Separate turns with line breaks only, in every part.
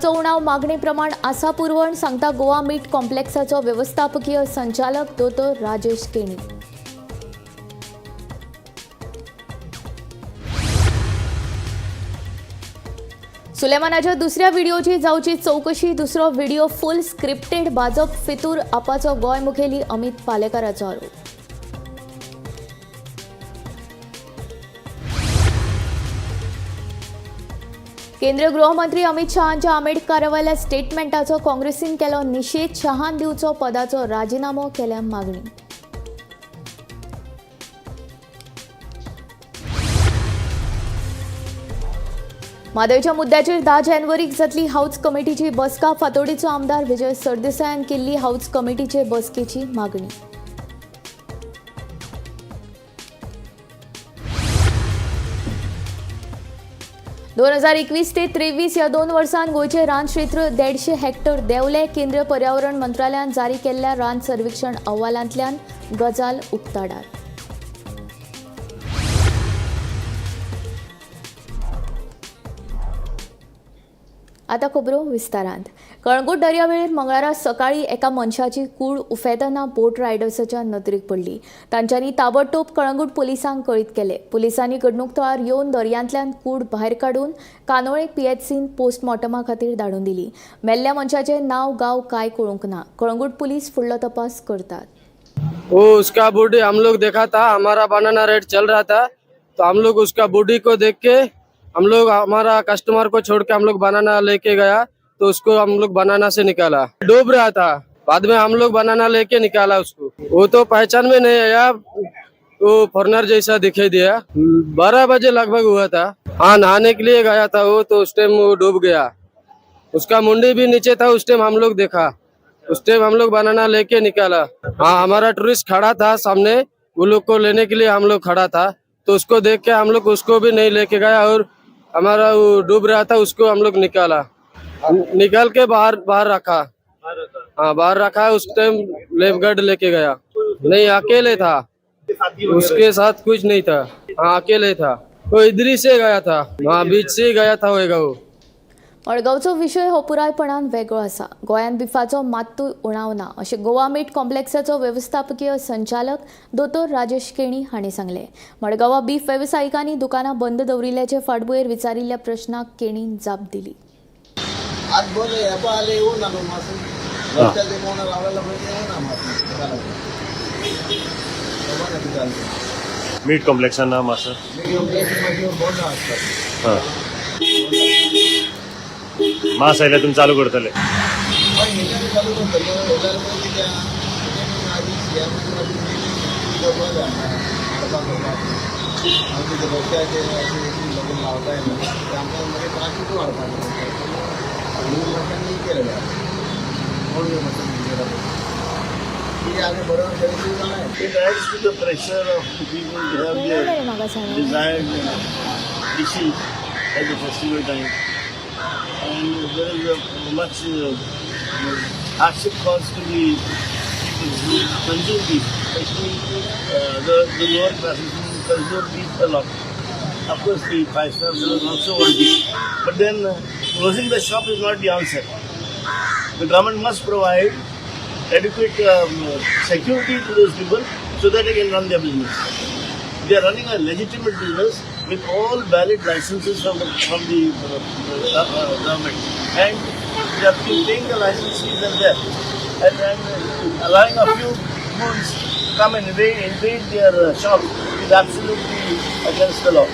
उणाव मागणे प्रमाण आसा पुरवण सांगता गोवा मीट कॉम्प्लेक्साचो व्यवस्थापकीय संचालक दोतोर राजेश केणी. सुलेमानाच्या दुसऱ्या व्हिडिओची जावची चौकशी. दुसरो व्हिडिओ फुल स्क्रिप्टेड. भाजप फितूर आपाचो गोंय मुखेली अमित पालेकाराचो आरोप. केंद्रीय गृहमंत्री अमित शहांच्या आंबेडकारावयल्या स्टेटमेंटाचो काँग्रेसीन केलो निशेध. शहान दिवचो पदाचो राजिनामो केल्या मागणी. म्हादयच्या मुद्द्याचेर 10 जानेवारीक जातली हाऊस कमिटीची बसका. फातोर्डेचो आमदार विजय सरदेसायान केल्ली हाऊस कमिटीचे बसकेची मागणी. 2021 ते 23 ह्या 2 वर्सांत गोंयचें रान क्षेत्र 150 हेक्टर देंवलें. केंद्रीय पर्यावरण मंत्रालयान जारी केल्ल्या रान सर्वेक्षण अहवालांतल्यान गजाल उक्ताडार. आतां खबरो विस्तारांत. कळंगूट दर्यावेळेर मंगळारा सकाळी एका मनशाची कूड उफेतना बोट रायडर्साच्या नदरेक पडली. तांच्यांनी ताबडतोब कळंगूट पुलिसांक कळीत केले. पुलिसांनी घडणूक थळार येवन दर्यांतल्यान कूड भायर काडून कानोळे पीएचसीन पोस्टमॉर्टमा खातीर धाडून दिली. मेल्ल्या मनशाचें नांव गांव काय कळूंक ना. कळंगूट पुलीस फुडलो तपास करतात.
वो उसका बॉडी हम लोग देखा था. हमारा बनाना रेट चल रहा था, तो हम लोग उसका बॉडी को देख के हम लोग हमारा कस्टमर को छोड़ के हम लोग बनाना लेके गया, तो उसको हम लोग बनाना से निकाला. डूब रहा था. बाद में हम लोग बनाना लेके निकाला उसको. वो तो पहचान में नहीं आया, वो फॉरनर जैसा दिखाई दिया. 12 बजे लगभग हुआ था. हाँ, नहाने के लिए गया था वो, तो उस टाइम वो डूब गया. उसका मुंडी भी नीचे था. उस टाइम हम लोग देखा, उस टाइम हम लोग बनाना लेके निकाला. हाँ, हमारा टूरिस्ट खड़ा था सामने. वो लोग को लेने के लिए हम लोग खड़ा था, तो उसको देख के हम लोग उसको भी नहीं लेके गया और हमारा वो डूब रहा था, उसको हम लोग निकाला. निकाल के बाहर बाहर रखा. हाँ, बाहर रखा. उस टाइम लाइफ गार्ड लेके गया. नहीं, अकेले था. उसके साथ कुछ नहीं था. हाँ, अकेले था. वो इधर ही से गया था. हाँ, बीच से ही गया था होएगा वो.
मडगांवचो विशय हो पुरायपणान वेगळो आसा. गोंयांत बिफाचो मात्तूय उणाव ना अशें गोवा मीट कॉम्प्लेक्साचो वेवस्थापकीय संचालक दोतोर राजेश केणी हांणी सांगलें. मडगांवां बीफ वेवसायिकांनी दुकानां बंद दवरिल्ल्याचे फाटभुंयेर विचारिल्ल्या प्रश्नाक केणीन जाप दिली.
आज बंद आहे. हेपा आले येऊन ना मास रस्त्यार ते कोणा लावलेला पळय, येऊन ना मास दुकानात खबर ना कितें जालें.
मीट कॉम्प्लेक्सान ना मास.
मीट कॉम्प्लेक्स मातशें बंद आसता.
हां, मास आयल्यार तुमी चालू करतले?
हय, हेच्यान चालू करतलो. हेच्यान पळय कितें आहा, आदी शियामध्ये बंद आसा हाडपाक करपाक. आनी ते रस्त्याचेर अशें लोक लावताय न्हू, ते आमकां मागीर ट्राफिकूय वाडपाक. न्हू मनशांनी केलेलें आसा कोण मशीन की आनी बरोबर जालें.
It adds to the pressure of the people to have their
म्हाका सांग.
Desired dishes at the festival time. And there is a much hardship caused to the people who consume beef, especially the lower classes who consume beef a lot. Of course, the five-star fellows also want beef. But then closing the shop is not the answer. The government must provide adequate security to those people so that they can run their business. They are running a legitimate business with all valid licenses from the government, and they are paying the license fees and there, and allowing a few goons to come and invade their shop is absolutely against the law.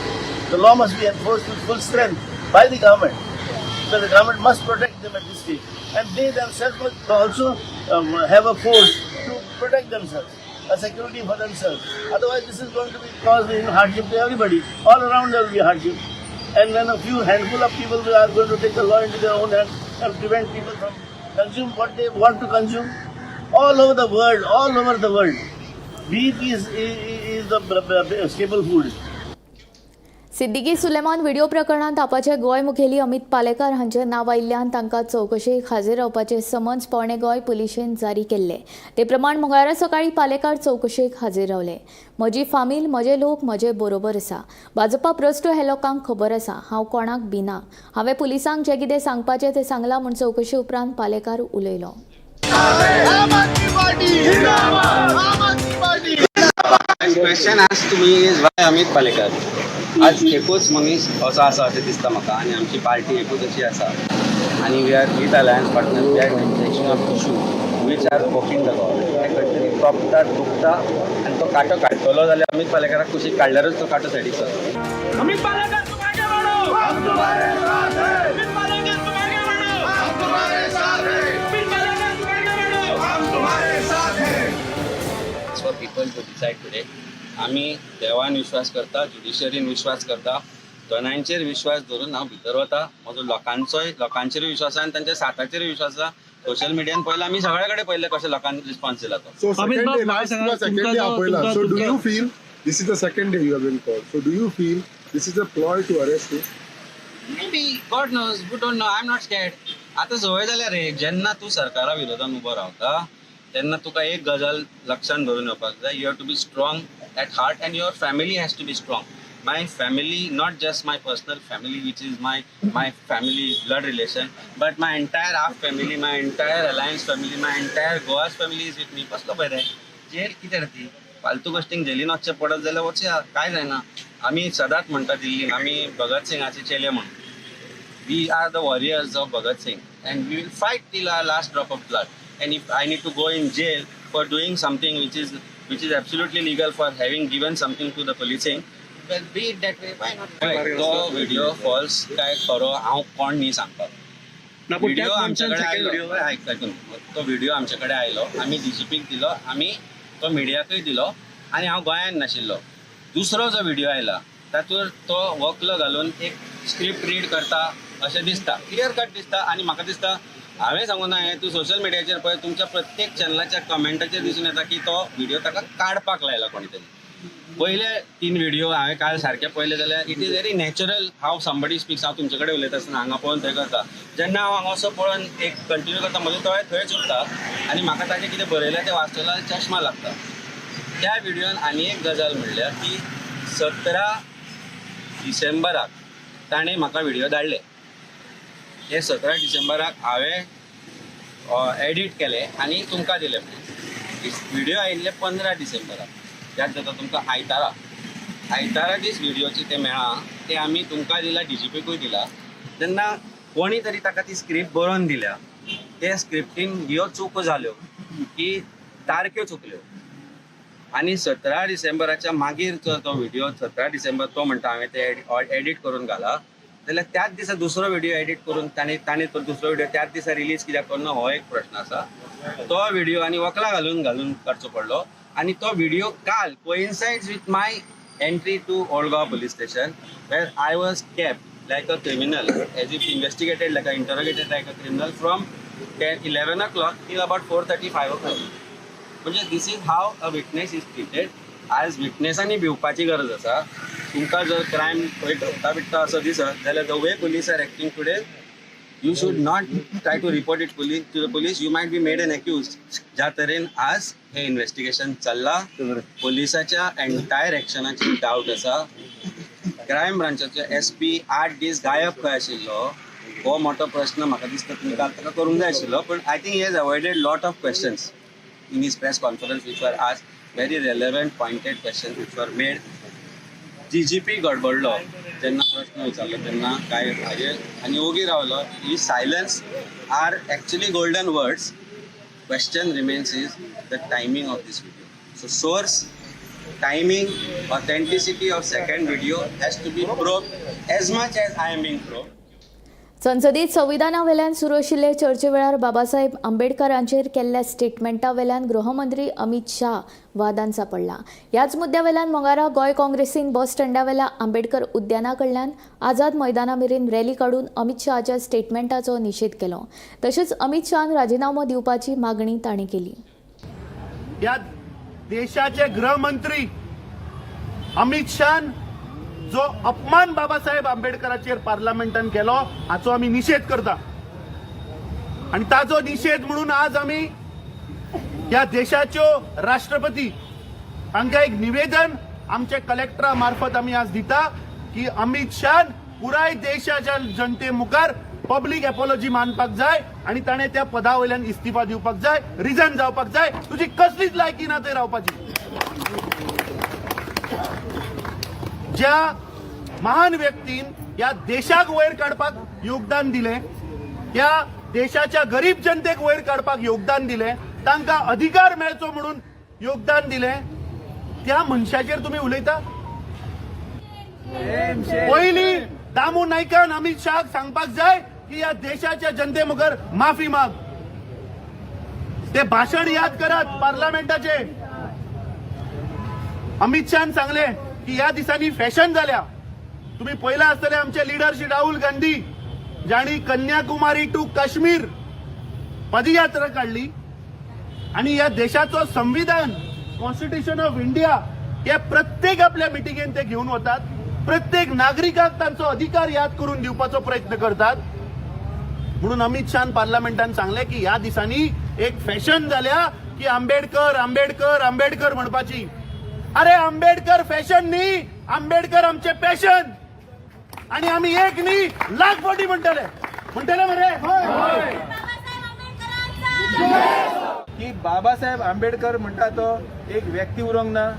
The law must be enforced with full strength by the government. So the government must protect them at this stage. And they themselves must also have a force to protect themselves, a security for themselves. Otherwise, this is going to be cause hardship to everybody. All around there will be hardship. And when a few handful of people are going to take the law into their own hands and prevent people from consume what they want to consume, all over the world, all over the world, beef is the staple food.
Siddiqui Suleman video प्रकरणांत आपाचे गोंय मुखेली अमित पालेकार हांचे नांव आयिल्ल्यान तांकां चवकशेक हाजीर रावपाचे summons पोरणे गोंय पुलिशेन जारी केल्ले. ते प्रमाण मंगळारा सकाळीं पालेकार चवकशेक हाजीर रावले. म्हजी फामील, म्हजे लोक म्हजे बरोबर आसा. भाजपा भ्रश्ट हे लोकांक खबर आसा. हांव कोणाक भिना. हांवें पुलिसांक जें कितें सांगपाचें तें सांगलां म्हूण चवकशे उपरांत पालेकार उलयलो.
Question asked to me is why Amit Palekar. आज एकूच मनीस असो आसा अशें दिसता म्हाका आनी आमची पार्टी एकूच अशी आसा आनी we are with alliance partner, we are taking up issue which are poking the government. ते खंय तरी तोपता, दुखता आनी तो कांटो काडटलो जाल्यार अमीत पालेकराक कुशीक काडल्यारूच तो कांटो सायडीक सरतलो.
अमित पालेकर, तुम आगे बढ़ो, हम तुम्हारे साथ हैं. अमित पालेकर, तुम आगे बढ़ो, हम तुम्हारे साथ हैं. अमित पालेकर, तुम आगे बढ़ो, हम तुम्हारे साथ हैं.
It's for people to decide today. आमी देवान विश्वास करता, ज्युडिशरीन विश्वास करता. दोनांचेर विश्वास धरून हांव भितर वता. म्हजो लोकांचोय लोकांचेरूय विश्वास आसा आनी तांच्या साथाचेरूय विश्वास आसा. सोशल मिडियान पळयलां, आमी सगळे कडेन पळयलें कशें लोकांनी रिस्पॉन्स दिला तो.
So
Amit
second
बाब,
day,
मला
last
सांगा,
तुला second
तुमचा
day
जो-
आपयला.
तुमचा-
So do
तुमचा-
you feel this is the second day you have been called? So do you feel this is a ploy to arrest you?
Maybe, God knows, we don't know. I am not scared. आतां संवय जाल्या रे. जेन्ना तूं सरकारा विरोधान उबो रावता तेन्ना तुका एक गजाल लक्षान धरून येवपाक जाय, you have to be strong at heart and your family has to be strong. My family, not just my personal family, which is my family blood relation, but my entire AAP family, my entire alliance family, my entire Goa's family is with me. कसलो भंय रे? Gel कितें रे ती? फालतू गोश्टींक जेलीन वचचें पडत जाल्यार वचया, कांय जायना. आमी सदांच म्हणटा दिल्लीन आमी भगत सिंगाचे चेले म्हणून. We are the warriors of Bhagat Singh and we will fight till our last drop of blood. And if I need to go in jail for doing something which is absolutely legal, for having given something to the policing, well, be it that way, why not? तो video falls काय खरो हांव कोण न्ही सांगपाक. Video आमचे कडेन आयलो, आयक, आयकून, तो व्हिडिओ आमचे कडेन आयलो, आमी डीजीपीक दिलो, आमी तो मिडियाकूय दिलो आनी हांव गोंयांत नाशिल्लो. दुसरो जो व्हिडिओ आयला तातूंत तो वक्ल घालून एक स्क्रिप्ट रीड करता अशें दिसता, क्लियर कट दिसता. आनी म्हाका दिसता हांवें सांगूं ना हें, तूं सोशल मिडियाचेर पळय, तुमच्या प्रत्येक चॅनलाच्या कमेंटाचेर दिसून येता की तो व्हिडिओ ताका काडपाक लायला कोणी तरी. पयले तीन व्हिडिओ हांवें काल सारके पळयले जाल्यार it is very natural how somebody speaks. हांव तुमचे कडेन उलयता आसतना हांगा पळोवन थंय करता. जेन्ना हांव हांगा असो पळोवन एक कंटिन्यू करता, म्हजे दोळे थंयच उरता आनी म्हाका ताचें कितें बरयलां तें वाचतलो जाल्यार चश्मा लागता. त्या व्हिडियोन आनी एक गजाल म्हणल्यार की 17 डिसेंबराक ताणें म्हाका व्हिडिओ धाडले. हे 17 डिसेंबराक हांवें एडिट केले आनी तुमकां दिले. व्हिडिओ आयिल्ले 15 डिसेंबराक. याद जाता तुमकां? आयतारा, आयतारा दीस व्हिडिओचे ते मेळ्ळा. ते आमी तुमकां दिला, डीजीपीकूय दिला. तेन्ना कोणी तरी ताका ती स्क्रिप्ट बरोवन दिल्या. ते स्क्रिप्टीन ह्यो चुको जाल्यो की तारख्यो चुकल्यो आनी 17 डिसेंबराच्या मागीर जर तो व्हिडिओ, 17 डिसेंबर तो म्हणटा हांवें ते एडिट करून घाला, जाल्यार त्याच दिसा दुसरो व्हिडिओ एडिट करून ताणें तो दुसरो व्हिडिओ त्याच दिसा रिलीज कित्याक करूना हो एक प्रश्न आसा. तो व्हिडिओ आनी वकलां घालून घालून करचो पडलो आनी तो व्हिडिओ काल coincides with my entry to Old Goa police station, where I was kept like a criminal, as if investigated like a interrogated like a criminal from 10, 11 o'clock till about 4:30, 5 o'clock. म्हणजे this is how a witness is treated. आयज विटनेसांनी भिवपाची गरज आसा. तुमकां जर crime खंय घडटा बिडटा असो दिसत जाल्यार, the way police are acting today, you should not try to report it police to the police. You might be made an accused. ज्या तरेन आज हे इन्व्हेस्टिगेशन चल्ला, पोलिसाच्या एंटायर एक्शनाची डावट आसा. क्रायम ब्रांचाचो एसपी 8 दीस गायब खंय आशिल्लो हो मोठो प्रश्न म्हाका दिसता तुमी काल ताका करूंक जाय आशिल्लो. पण I think he has avoided lot of questions in his press conference, which were asked, very relevant, pointed questions which were made. DGP गडबडलो जेन्ना प्रश्न विचारलो तेन्ना काय हाजेर आनी ओगी रावलो. ही silence are actually golden words. Question remains is the timing of this video. So source, timing, authenticity of second video has to be probed as much as I am being probed.
संसदेत संविधाना सुरू आशिल्ले चर्चे वेळार बाबासाहेब आंबेडकरांचेर केल्ल्या स्टेटमेंटा वेल्यान गृहमंत्री अमित शाह वादान सापडला. ह्याच मुद्द्या वेल्यान मंगळारा गोंय काँग्रेसीन बस स्टँडा वेल्या आंबेडकर उद्याना कडल्यान आझाद मैदाना मेरेन रॅली काडून अमित शहाच्या स्टेटमेंटाचो निशेध केलो. तशेंच अमित शहान राजिनामो दिवपाची मागणी तांणी केली.
या देशाचे गृहमंत्री अमित शहान जो अपमान बाबासाहेब आंबेडकराचेर पार्लमेंटान केलो हाचो आमी निशेध करता आनी ताजो निशेध म्हणून आज आमी ह्या देशाच्यो राष्ट्रपती हांकां एक निवेदन आमच्या कलेक्टरा मार्फत आमी आज दिता की अमित शान पुराय देशाच्या जनते मुखार पब्लीक एपॉलॉजी मानपाक जाय आनी ताणें त्या पदा वयल्यान इस्तिफा दिवपाक जाय, रिजन जावपाक जाय. तुजी कसलीच लायकी ना थंय रावपाची. ज्या महान व्यक्तीन ह्या देशाक वयर काडपाक योगदान दिलें, ह्या देशाच्या गरीब जनतेक वयर काडपाक योगदान दिलें, तांकां अधिकार मेळचो म्हणून योगदान दिलें, त्या मनशाचेर तुमी उलयता. पयली दामू नायकान अमित शहाक सांगपाक जाय की ह्या देशाच्या जनते मुखार माफी माग. ते भाशण याद करात पार्लमेंटाचे. अमित शहान सांगले की ह्या दिसांनी फॅशन जाल्या. तुम्ही पळयला आसतले आमचे लिडर श्री राहुल गांधी जांणी कन्याकुमारी टू काश्मीर पदयात्रा काडली आणि ह्या देशाचो संविधान, कॉन्स्टिट्युशन ऑफ इंडिया, हे प्रत्येक आपल्या मिटिंगेन ते घेवन वतात. प्रत्येक नागरिकाक तांचो अधिकार याद करून दिवपाचो प्रयत्न करतात. म्हणून अमित शहान पार्लमेंटान सांगलें की ह्या दिसांनी एक फॅशन जाल्या की आंबेडकर, आंबेडकर, आंबेडकर म्हणपाची. अरे, आंबेडकर फॅशन न्ही, आंबेडकर आमचे पॅशन आणि आमी एक न्ही, लाख फावटी म्हणटले. म्हणटले मरे?
की बाबासाहेब आंबेडकर म्हणटा तो एक व्यक्ती उरोंक ना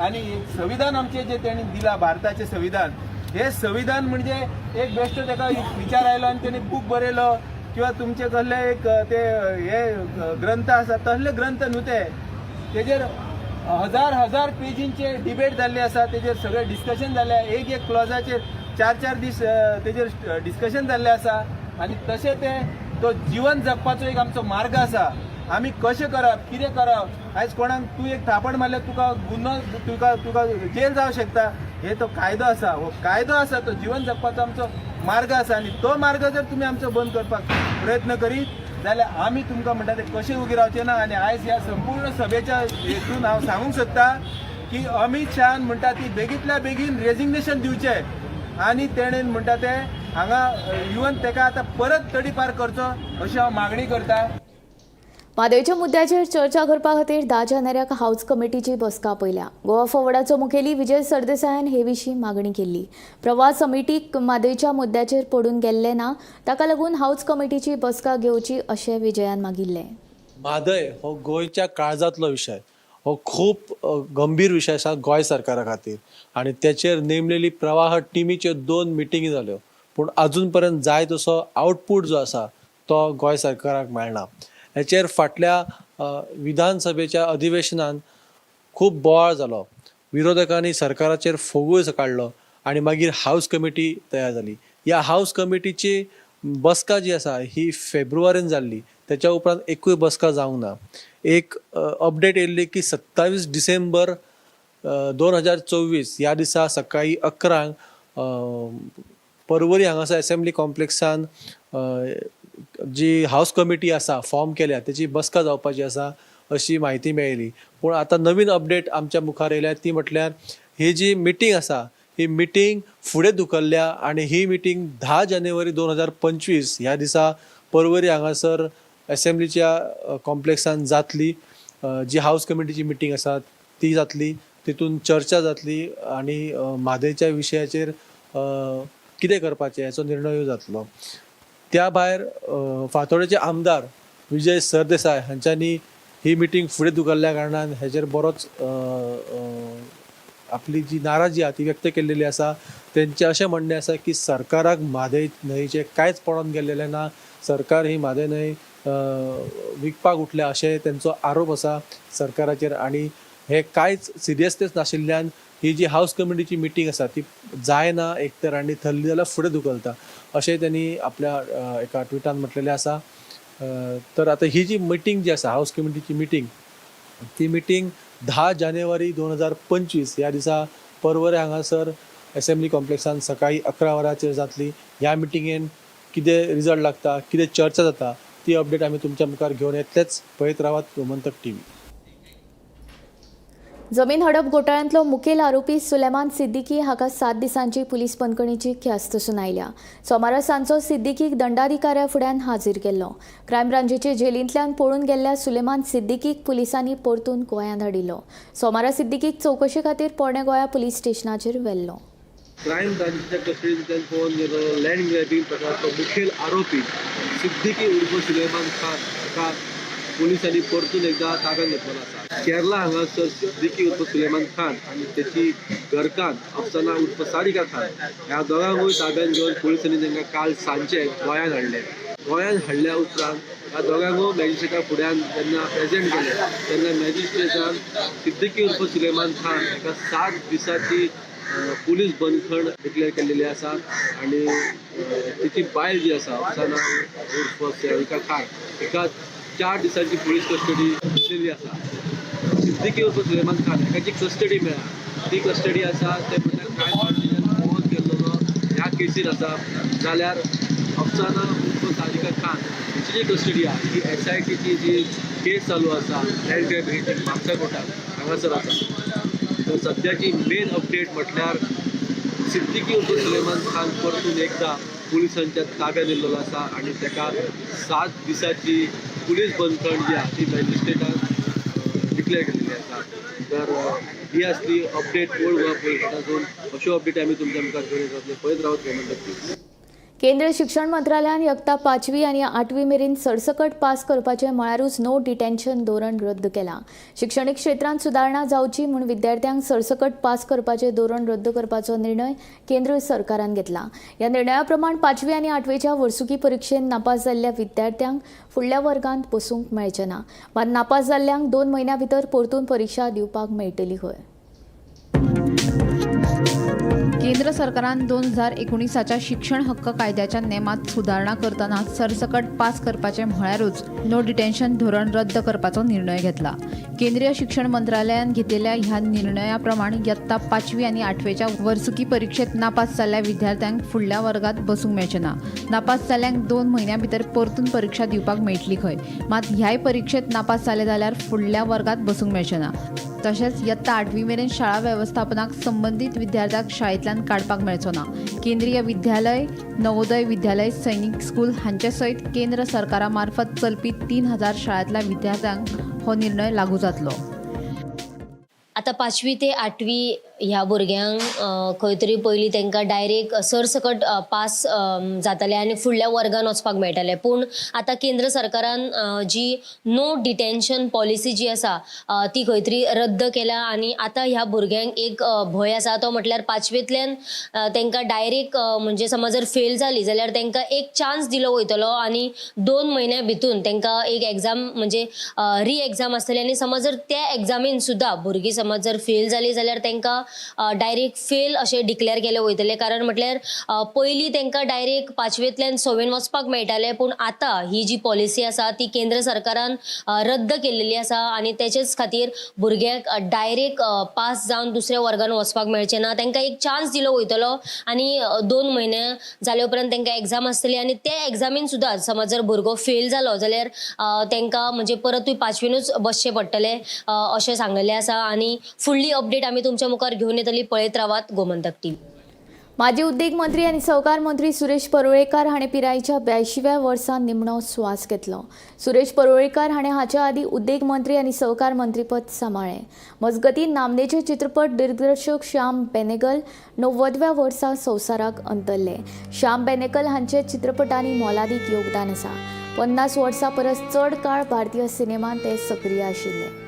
आनी एक संविधान आमचें जें तेणी दिलां, भारताचें संविधान, हें संविधान म्हणजे एक बेश्टो ताका विचार आयलो आनी तेणी बूक बरयलो किंवा तुमचे कसले एक ते हे ग्रंथ आसा, तसले ग्रंथ न्हू ते. तेजेर हजार हजार पेजींचे डिबेट जाल्ले आसा, तेजेर सगळे डिस्कशन जाल्ले, एक एक क्लॉजाचेर चार चार दीस तेजेर डिस्कशन जाल्लें आसा. आनी तशें तें तो जिवन जगपाचो एक आमचो मार्ग आसा. आमी कशें करप, कितें करप. आयज कोणाक तूं एक थापड मारल्यार तुका गुन्हो, तुका जेल जावं शकता. हे तो कायदो आसा, हो कायदो आसा, तो जिवन जगपाचो आमचो मार्ग आसा. आनी तो मार्ग जर तुमी आमचो बंद करपाक प्रयत्न करीत जाल्यार आमी तुमकां म्हणटा ते कशें उगी रावचे ना. आनी आयज ह्या संपूर्ण सभेच्या हेतून हांव सांगूंक सोदता की अमित शहान म्हणटा ती बेगींतल्या बेगीन रेजिग्नेशन दिवचें आनी तेणेन म्हणटा ते हांगा इवन तेका आतां परत तडीपार करचो अशी हांव मागणी करता.
म्हादयच्या मुद्द्याचेर चर्चा करपा खातीर 10 जानेवारीक हाऊस कमिटीची बसका आपयल्या. गोवा फॉरवर्डाचो मुखेली विजय सरदेसायान हे विशीं मागणी केल्ली. प्रवाह समितीक म्हादयच्या मुद्द्याचेर पडून गेल्ले ना, ताका लागून हाऊस कमिटीची बसका घेवची अशें विजयान मागिल्लें.
म्हादय हो गोंयच्या काळजांतलो विशय. हो खूब गंभीर विशय आसा गोंय सरकारा खातीर आनी तेचेर नेमलेली प्रवाह टिमीच्यो दोन मिटिंगी जाल्यो, पूण अजून पर्यंत जाय तसो आउटपूट जो आसा तो गोंय सरकाराक मेळना. हेचेर फाटल्या विधानसभेच्या अधिवेशनान खूब बोवाळ जालो. विरोधकांनी सरकाराचेर फोगूय काडलो आनी मागीर हावस कमिटी तयार जाली. ह्या हावस कमिटीची बसका जी आसा ही फेब्रुवारीन जाल्ली. तेच्या उपरांत एकूय बसका जावंक ना. एक अपडेट येयल्ली की 27 डिसेंबर 2024 ह्या दिसा सकाळीं 11 वरांक परवरी हांगासर एसेंब्ली कॉम्प्लेक्सान जी हावस कमिटी आसा फॉर्म केल्या तेची बसका जावपाची आसा अशी म्हायती मेळ्ळी. पूण आतां नवीन अपडेट आमच्या मुखार येयल्या ती म्हटल्यार ही जी मिटींग आसा ही मिटींग फुडें धुकल्ल्या आनी ही मिटींग 10 जानेवारी 2025 ह्या दिसा परवरी हांगासर एसेंब्लीच्या कॉम्प्लेक्सान जातली. जी हावस कमिटीची मिटींग आसा ती जातली, तितून चर्चा जातली आनी म्हादयच्या विशयाचेर कितें करपाचें हेचो निर्णय जातलो. त्या भायर फातोडेचे आमदार विजय सरदेसाय हांच्यांनी ही मिटींग फुडें धुकल्ल्या कारणान हेचेर बरोच आपली जी नाराजी आहा ती व्यक्त केल्लेली आसा. तेंचें अशें म्हणणें आसा की सरकाराक म्हादय न्हंयचें कांयच पडोन गेल्लेलें ना, सरकार ही म्हादय न्हंय विकपाक उठल्या अशें तेंचो आरोप आसा सरकाराचेर. आनी हे कांयच सिरियसनेस नाशिल्ल्यान ही जी हावस कमिटीची मिटींग आसा ती जायना एक तर आनी थरली जाल्यार फुडें धुकलता अशें त्यांनी आपल्या एका ट्विटान म्हटलेलें आसा. तर आतां ही जी मिटींग जी आसा हावस कमिटीची मिटींग, ती मिटींग 10 जानेवारी 2025 ह्या दिसा परवरे हांगासर एसेंब्ली कॉम्प्लेक्सान सकाळीं 11 वरांचेर जातली. ह्या मिटिंगेन कितें रिजल्ट लागता, कितें चर्चा जाता ती अपडेट आमी तुमच्या मुखार घेवन येतलेच. पळयत रावात गोमंतक टीव्ही.
जमीन हडप घोटाळ्यांतलो मुखेल आरोपी सुलेमान सिद्दीकी हाका 7 दिसांची पुलीस बंदखणीची ख्यास्त सुनायल्या. सोमारा सांजचो सिद्दीकीक दंडाधिकाऱ्या फुड्यान हाजीर केल्लो. क्रायम ब्रांचीचे जेलींतल्यान पळून गेल्ल्या सुलेमान सिद्दीकीक पुलिसांनी परतून गोंयांत हाडिल्लो. सोमारा सिद्दीकीक चवकशे खातीर पोरणे गोंया पुलीस स्टेशनाचेर व्हेल्लो.
क्रायम ब्रांचीच्या कस्टडींतल्यान पळोवन गेलो लँड ग्रॅबिंग प्रकाराचो मुखेल आरोपी सिद्दीकी उर्फ सुलेमान खान हाका पुलिसांनी परतून एकदा ताब्यात घेतलेलो आसा. केरला हांगासर सिद्दीकी उर्फ सुलेमान खान आनी तेची घरकान्न अफसाना उर्फ सारिका खान ह्या दोगांकूय ताब्यात घेवन पुलिसांनी तांकां काल सांजचे गोंयांत हाडले. गोंयांत हाडल्या उपरांत ह्या दोगांकूय मॅजिस्ट्रेटा फुड्यान जेन्ना प्रेजेंट केले तेन्ना मॅजिस्ट्रेटान सिद्दीकी उर्फ सुलेमान खान हाका 7 दिसांची पुलीस बंदखण डिक्लेअर केल्लेली आसा आनी तिची बायल जी आसा अफसाना उर्फ सारिका खान हिका 4 दिसांची पुलीस कस्टडी दिल्ली आसा. सिद्दीकी उर्फ सुलेमान खान हाका जी कस्टडी मेळ्ळा ती कस्टडी आसा ते म्हळ्यार क्रायम ब्रांचीन पळोवन गेल्लो ह्या केसीन आसा. जाल्यार अफसाना उर्फ सारिका खान हिची जी कस्टडी आसा ती SITची जी केस चालू आसा लँड ग्रॅबिंग म्हापसा कोर्टान हांगासर आसा. तर सद्याची मेन अपडेट म्हटल्यार सिद्दीकी उर्फ सुलेमान खान परतून एकदा पुलिसांच्या ताब्यात दिल्लो आसा आनी ताका 7 दिसांची पुलीस बंदखण जी आसा ती मॅजिस्ट्रेटान डिक्लेअर केलेली आसा. तर ही आसली अपडेट ओल्ड गोवा पुलीस स्टेशनासून. अश्यो अपडेट आमी तुमच्या मुखार घेवन येतले. पळयत रावत गोमंतक टीव्ही.
केंद्रीय शिक्षण मंत्रालयान यत्ता 5वी आनी 8वी मेरेन सरसकट पास करपाचें म्हळ्यारूच नो डिटेन्शन धोरण रद्द केलां. शिक्षणीक क्षेत्रांत सुदारणा जावची म्हूण विद्यार्थ्यांक सरसकट पास करपाचें धोरण रद्द करपाचो निर्णय केंद्र सरकारान घेतला. ह्या निर्णया प्रमाण 5वी आनी 8वेच्या वर्सुकी परिक्षेत नापास जाल्ल्या विद्यार्थ्यांक फुडल्या वर्गांत बसूंक मेळचें ना. मात नापास जाल्ल्यांक 2 म्हयन्यां भितर परतून परिक्षा दिवपाक मेळटली खंय.
केंद्र सरकारान 2019 शिक्षण हक्क कायद्याच्या नेमात सुदारणा करतना सरसकट पास करपाचें म्हळ्यारूच नो डिटेन्शन धोरण रद्द करपाचो निर्णय घेतला. केंद्रीय शिक्षण मंत्रालयान घेतिल्ल्या ह्या निर्णया प्रमाण यत्ता 5वी आनी 8वेच्या वर्सुकी परिक्षेत नापास जाल्ल्या विद्यार्थ्यांक फुडल्या वर्गात बसूंक मेळचें ना. नापास जाल्ल्यांक 2 म्हयन्यां भितर परतून परिक्षा दिवपाक मेळटली खंय. मात ह्याय परिक्षेत नापास जाले जाल्यार फुडल्या वर्गात बसूंक मेळचें ना. तशेंच यत्ता 8वी मेरेन शाळा वेवस्थापनाक संबंदीत विद्यार्थ्याक शाळेंतल्यान काडपाक मेळचो ना. केंद्रीय विद्यालय, नवोदय विद्यालय, सैनिक स्कूल हांचे सयत केंद्र सरकारा मार्फत चलपी 3000 शाळांतल्या विद्यार्थ्यांक हो निर्णय लागू जातलो.
आतां 5वी ते 8वी ह्या भुरग्यांक खंय तरी पयलीं तांकां डायरेक्ट सरसकट पास जाताले आनी फुडल्या वर्गान वचपाक मेळटालें. पूण आतां केंद्र सरकारान जी नो डिटेन्शन पॉलिसी जी आसा ती खंय तरी रद्द केल्या आनी आतां ह्या भुरग्यांक एक भंय आसा तो म्हटल्यार 5वेंतल्यान तांकां डायरेक्ट म्हणजे समज जर फेल जाली जाल्यार तांकां एक चान्स दिलो वयतलो आनी 2 म्हयन्या भितून तांकां एक एग्जाम म्हणजे री एग्जाम आसतली आनी समज जर त्या एग्जामीन सुद्दां भुरगीं समज जर फेल जाली जाल्यार तांकां डायरेक्ट फेल अशें डिक्लेअर केले वयतले. कारण म्हटल्यार पयलीं तांकां डायरेक्ट 5वेंतल्यान 6वेन वचपाक मेळटालें, पूण आतां ही जी पॉलिसी आसा ती केंद्र सरकारान रद्द केल्लेली आसा आनी तेचेच खातीर भुरग्यांक डायरेक्ट पास जावन दुसऱ्या वर्गान वचपाक मेळचें ना. तांकां एक चान्स दिलो वयतलो आनी 2 म्हयने जाले उपरांत तांकां एग्जाम आसतली आनी ते एग्जामीन सुद्दां समज जर भुरगो फेल जालो जाल्यार तांकां म्हणजे परतूय 5वेनूच बसचें पडटलें अशें सांगलेलें आसा. आनी फुडली अपडेट आमी तुमच्या मुखार घेवन येतली. पळयत रावात गोमंतक टीव्ही.
माजी उद्देग मंत्री आनी सहकार मंत्री सुरेश परुळेकार हाणें पिरायेच्या 82व्या वर्सा निमणो स्वास घेतलो. सुरेश परुळेकार हाणें हाचे आदीं उद्देग मंत्री आनी सहकार मंत्रीपद सांबाळ्ळें. मजगतीं नामनेचे चित्रपट दिग्दर्शक श्याम बेनेगल 90व्या वर्सा संवसाराक अंतरले. श्याम बेनेगल हांचे चित्रपटांनी मोलादीक योगदान आसा. 50 वर्सां परस चड काळ भारतीय सिनेमांत ते सक्रीय आशिल्ले.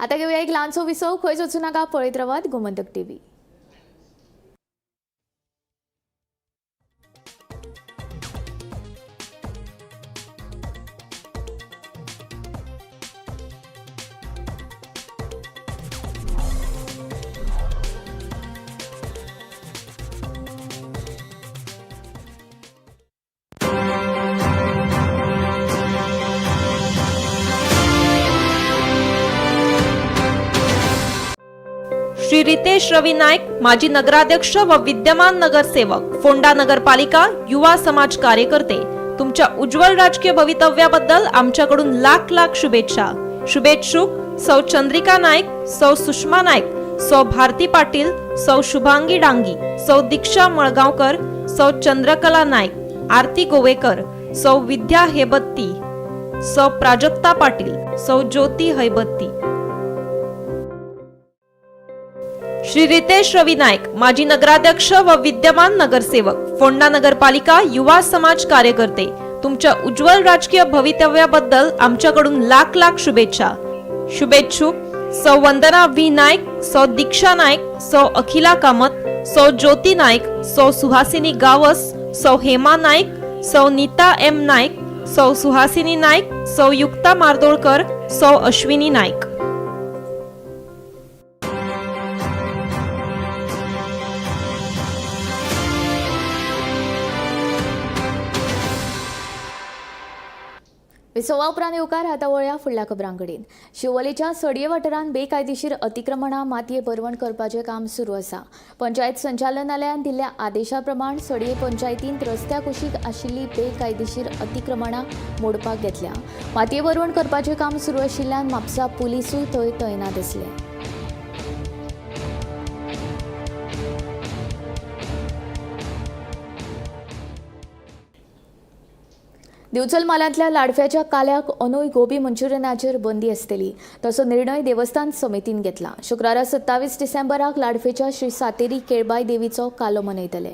आता घेऊया एक ल्हानसो विसव. खंयच वचूं नाका, पळयत रावात गोमंतक टीव्ही.
श्री रितेश रवी नाईक, माजी नगराध्यक्ष व विद्यमान नगरसेवक, फोंडा नगरपालिका, युवा समाज कार्यकर्ते, तुमच्या उज्ज्वल राजकीय भवितव्याबद्दल आमच्याकडून लाख लाख शुभेच्छा. शुभेच्छुक सौ चंद्रिका नाईक, सौ सुषमा नाईक, सौ भारती पाटील, सौ शुभांगी डांगी, सौ दीक्षा मळगावकर, सौ चंद्रकला नाईक, आरती गोवेकर, सौ विद्या हेबत्ती, सौ प्राजक्ता पाटील, सौ ज्योती हैबत्ती. श्री रितेश रवी नाईक, माजी नगराध्यक्ष व विद्यमान नगरसेवक, फोंडा नगरपालिका, युवा समाज कार्यकर्ते, तुमच्या उज्ज्वल राजकीय भवितव्याबद्दल आमच्याकडून लाख लाख शुभेच्छा. शुभेच्छुक सौ वंदना व्ही नाईक, सौ दीक्षा नाईक, सौ अखिला कामत, सौ ज्योती नाईक, सौ सुहासिनी गावस, सौ हेमा नाईक, सौ नीता एम नाईक, सौ सुहासिनी नाईक, सौ युक्ता मार्दोळकर, सौ अश्विनी नाईक.
विसवा उपरांत येवकार. आतां वळया फुडल्या खबरां कडेन. शिवोलेच्या सडये वाठारांत बेकायदेशीर अतिक्रमणां मातये भरवण करपाचें काम सुरू आसा. पंचायत संचालनालयान दिल्ल्या आदेशा प्रमाण सडये पंचायतींत रस्त्या कुशीक आशिल्ली बेकायदेशीर अतिक्रमणां मोडपाक घेतल्या. मातये भरवण करपाचें काम सुरू आशिल्ल्यान म्हापसा पुलिसूय थंय तैनात आसले. दिवचल म्हालांतल्या लाडफ्याच्या काल्याक अनूय गोबी मंचुरियनाचेर बंदी आसतली तसो निर्णय देवस्थान समितीन घेतला. शुक्रारा 27 डिसेंबराक लाडफेच्या श्री सातेरी केळबाय देवीचो कालो मनयतले.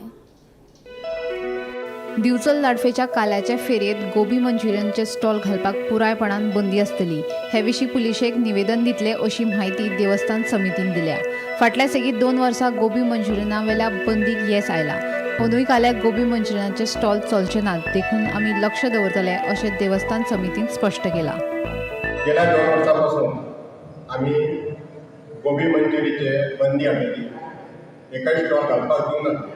दिवचल लाडफेच्या काल्याचे फेरयेंत गोबी मंचुरियनचे स्टॉल घालपाक पुरायपणान बंदी आसतली. हे विशीं पुलिशेक निवेदन दितले अशी म्हायती देवस्थान समितीन दिल्या. फाटल्या सेगीत 2 वर्सां गोबी मंचुरियना वेल्या बंदीक येस आयला. अंदूय काल्याक गोबी मंचुरियनाचे स्टॉल चलचे नात, देखून आमी लक्ष दवरतले अशें देवस्थान समितीन स्पश्ट केलां.
गेल्या 2 वर्सां पासून आमी गोबी मंचुरीचे बंदी हाडलेली, एकय स्टॉल घालपाक दिवंक नासले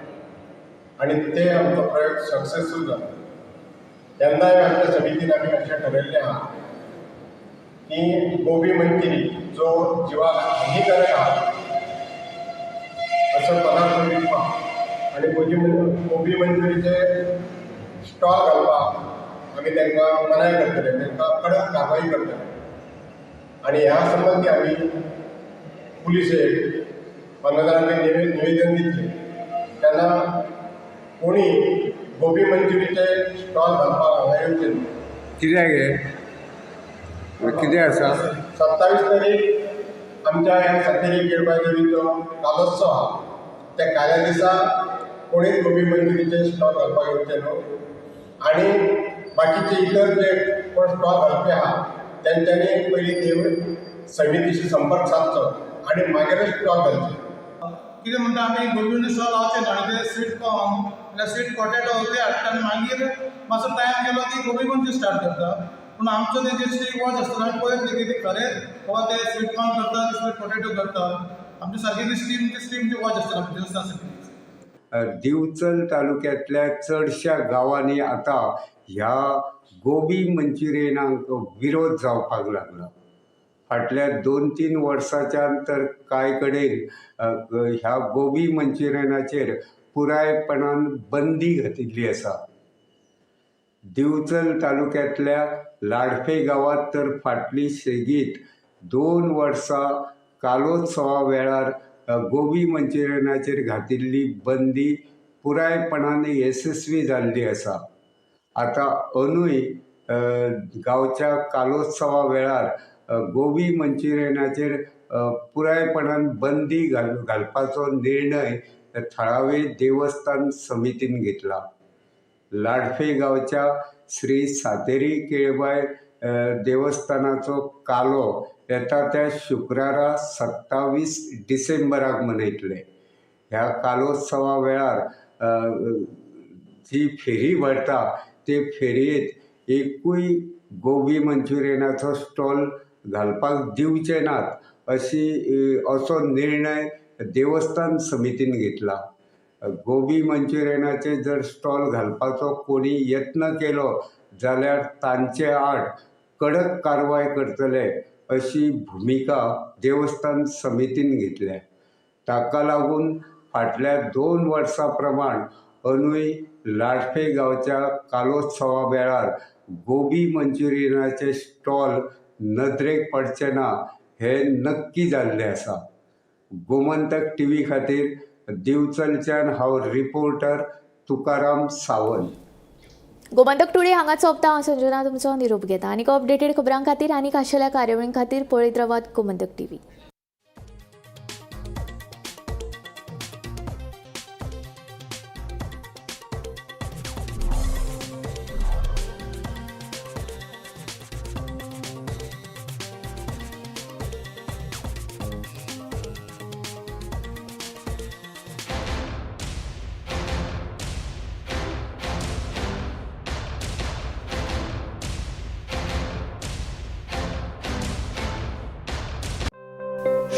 आनी ते आमचो प्रयोग सक्सेसफूल जालो. तेन्नाय आमच्या समितीन आमी अशें ठरयल्लें आहा की गोबी मंचुरी जो जिवाक हानिकारक आहा असो पदार्थ विकपाक आनी गोबी मंचुरीचे स्टॉल घालपाक आमी तांकां मनाय करतले, तांकां कडक कारवाई करतले. आनी ह्या संबंदी आमी पुलिसेक मामलेदारांक निवेदन दितले. तेन्ना कोणी गोबी मंचुरीचे स्टॉल घालपाक हांगा येवचे न्हू.
कित्याक हे कितें आसा?
27 तारीख आमच्या ह्या सातेरी केळबाय देवीचो कालोत्सव आहा. त्या काल्या दिसा कोणीच गोबी मंचुरीचे स्टॉल घालपाक येवचे न्हू आनी बाकीचे इतर जे कोण स्टॉल घालपी आहा तेंच्यांनी पयलीं देव समितीशी संपर्क सादचो आनी मागीरच स्टॉल घालचे.
कितें म्हणटा, आमी गोबी मंचुरी स्टॉल लावचे ना आनी ते स्वीट कॉर्न म्हणल्यार स्वीट पोटेटो ते हाडटा आनी मागीर मातसो टायम गेलो की गोबी मंचुरी स्टार्ट करता. पूण आमचो ते जे स्ट्रीट वॉच आसता आमी पळयत की ते खरेंच बाबा ते स्वीट कॉर्न करता, स्वीट पोटेटो करता. आमचे सारकी ती स्टीम वॉच आसता आमच्या देवस्थान समिती.
दिवचल तालुक्यांतल्या चडश्या गांवांनी आतां ह्या गोबी मंचुरियनांक विरोध जावपाक लागला. फाटल्या 2-3 वर्सांच्यान तर कांय कडेन ह्या गोबी मंचुरियनाचेर पुरायपणान बंदी घातिल्ली आसा. दिवचल तालुक्यांतल्या लाडफे गांवांत तर फाटली सेगीत 2 वर्सां कालोत्सवा वेळार गोबी मंचुरियनाचेर घातिल्ली बंदी पुरायपणान येसस्वी जाल्ली आसा. आतां अंदूय गांवच्या कालोत्सवा वेळार गोबी मंचुरियनाचेर पुरायपणान बंदी घालपाचो निर्णय थळावे देवस्थान समितीन घेतला. लाडफे गांवच्या श्री सातेरी केळबाय देवस्थानाचो कालो येता त्या शुक्रारा 27 डिसेंबराक मनयतले. ह्या कालोत्सवा वेळार जी फेरी भरता ते फेरयेंत एकूय गोबी मंचुरियनाचो स्टॉल घालपाक दिवचे नात अशी असो निर्णय देवस्थान समितीन घेतला. गोबी मंचुरियनाचे जर स्टॉल घालपाचो कोणी यत्न केलो जाल्यार तांचे आड कडक कारवाय करतले अशी भुमिका देवस्थान समितीन घेतल्या. ताका लागून फाटल्या 2 वर्सां प्रमाण अंदूय लाडफे गांवच्या कालोत्सवा वेळार गोबी मंचुरियनाचे स्टॉल नदरेक पडचे ना हें नक्की जाल्लें आसा. गोमंतक टीव्ही खातीर दिवचलच्यान हांव रिपोर्टर तुकाराम सावंत.
गोमंतक टुडे हांगा सोंपता. हांव संजना तुमचो निरोप घेता. आनीक अपडेटेड खबरां खातीर आनी खाशेल्या कार्यावळीं खातीर पळयत रावात गोमंतक टीव्ही.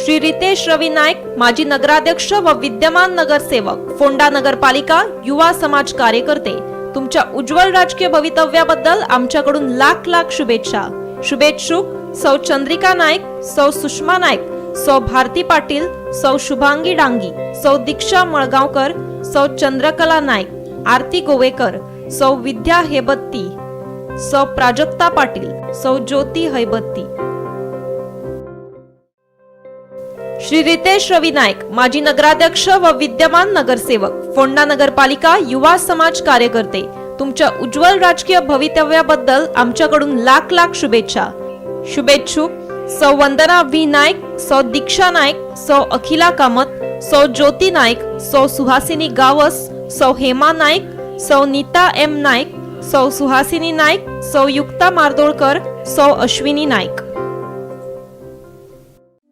श्री रितेश रवी नाईक, माजी नगराध्यक्ष व विद्यमान नगरसेवक, फोंडा नगरपालिका, युवा समाज कार्यकर्ते, तुमच्या उज्ज्वल राजकीय भवितव्याबद्दल आमच्याकडून लाख लाख शुभेच्छा. शुभेच्छुक सौ चंद्रिका नाईक, सौ सुषमा नाईक, सौ भारती पाटील, सौ शुभांगी डांगी, सौ दीक्षा मळगावकर, सौ चंद्रकला नाईक, आरती गोवेकर, सौ विद्या हेबत्ती, सौ प्राजक्ता पाटील, सौ ज्योती हैबत्ती. श्री रितेश रवी नाईक, माजी नगराध्यक्ष व विद्यमान नगरसेवक, फोंडा नगरपालिका, युवा समाज कार्यकर्ते, तुमच्या उज्ज्वल राजकीय भवितव्याबद्दल आमच्याकडून लाख लाख शुभेच्छा. शुभेच्छुक सौ वंदना व्ही नाईक, सौ दीक्षा नाईक, सौ अखिला कामत, सौ ज्योती नाईक, सौ सुहासिनी गावस, सौ हेमा नाईक, सौ नीता एम नाईक, सौ सुहासिनी नाईक, सौ युक्ता मार्दोळकर, सौ अश्विनी नाईक.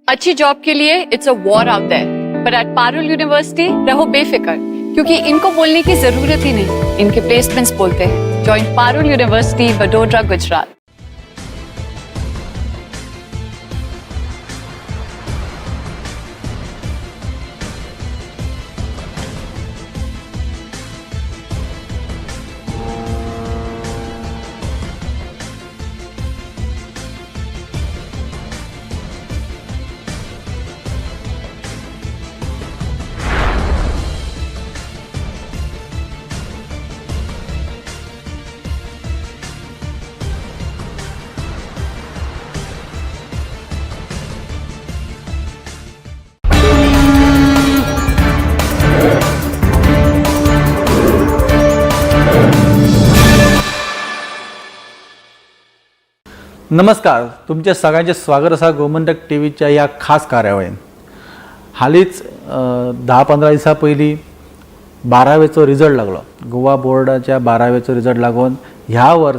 अच्छी जॉब के लिए it's a war out there, पर एट पारुल यूनिवर्सिटी रहो बेफिक्र, क्योंकि इनको बोलने की जरूरत ही नहीं, इनके प्लेसमेंट्स बोलते हैं. Join Parul university, Vadodara, Gujarat.
नमस्कार, तुमच्या सगळ्यांचे स्वागत आसा गोमंतक टी व्हीच्या ह्या खास कार्यावळीन. हालींच 10-15 दिसां पयलीं 12वेचो रिजल्ट लागलो. गोवा बोर्डाच्या 12वेचो रिजल्ट लागून ह्या वर्सा